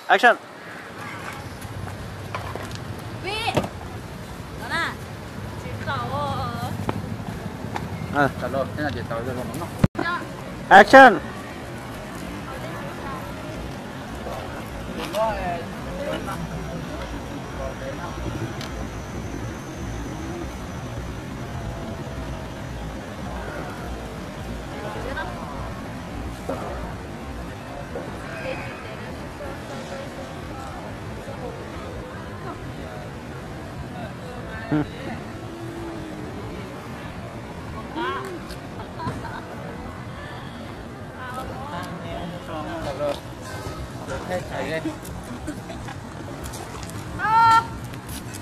Action. Action.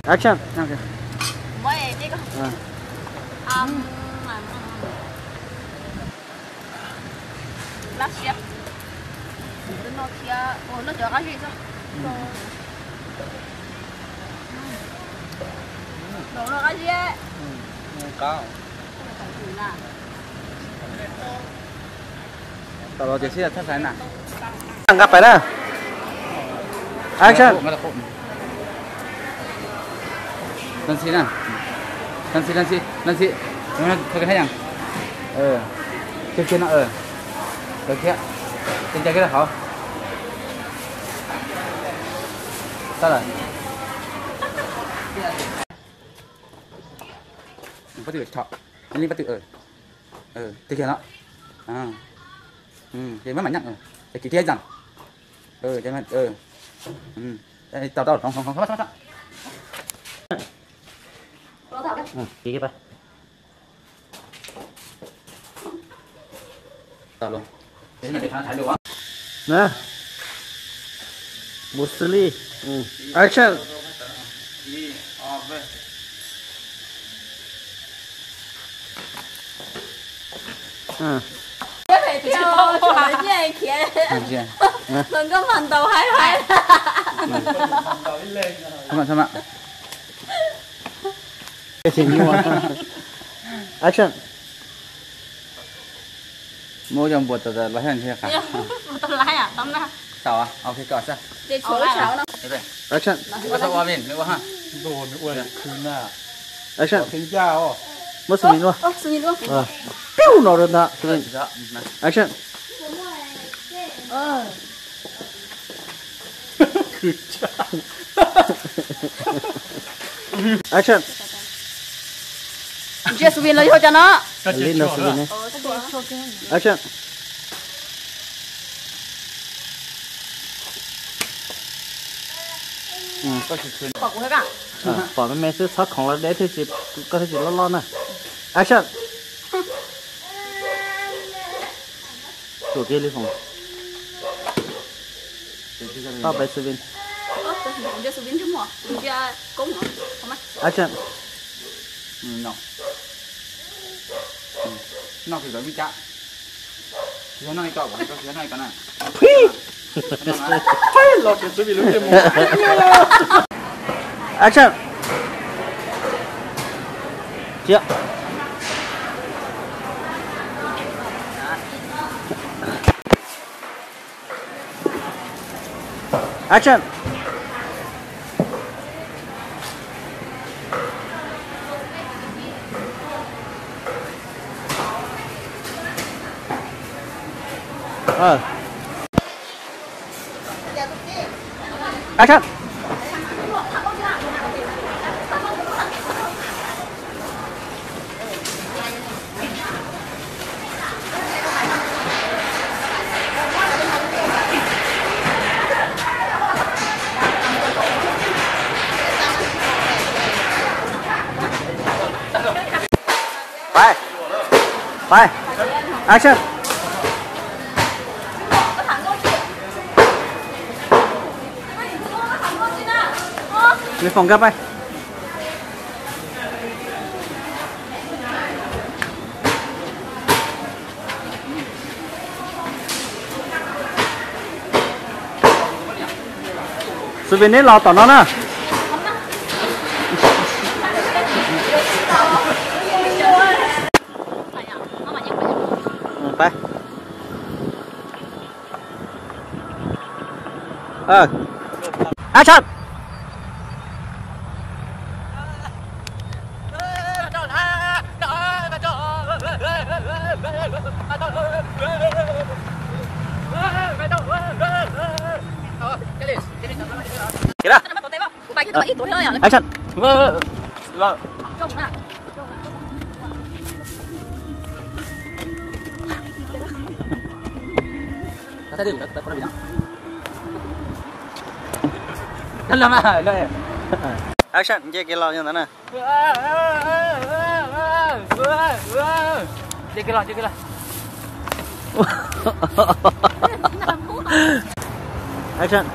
Action. Lab siab. Noj thiab, noj cov qab zib xwb. Noj qab zib. Tau los tias sib thab xaiv na. Nqa pais na. Action. Lean xi na. Lean xi, lean xi, lean xi. Thaij kiag no. Thaij kiag rau hauv. Tau lawm. Pab twm, pab twm, thaij kiag no. Ces maj mam nyeej, ces kiv kiag ib zaug. Tau tau, hloov hloov hloov. Kiv kiag pab. Tau los. Na. Mus xws li. Action. Nkauj mas ntaus haib haib. Action. Muab cov npua tau los thiab. Tau, ok, koj xwb. Action. Action. Muab xws li ua. Piu no rau ntawd. Action. Action. Ntsia xu vin los yog cov no. Li no xu vin ne. Action. Pom me me xwb, txhob khoov los deb thiaj tsis, koj thiaj tsis loj loj na. Action. Tuam kiag li foom. Tau peb xu vin. Action. Action. Chiab. Action. Action. Pais. Pais. Action. Li foom nkag pais. Xu vin neb los tom no na. Pais. Action. Action. Action, nce kev los yog ntawd na. Nce kev los, nce kev los. Action.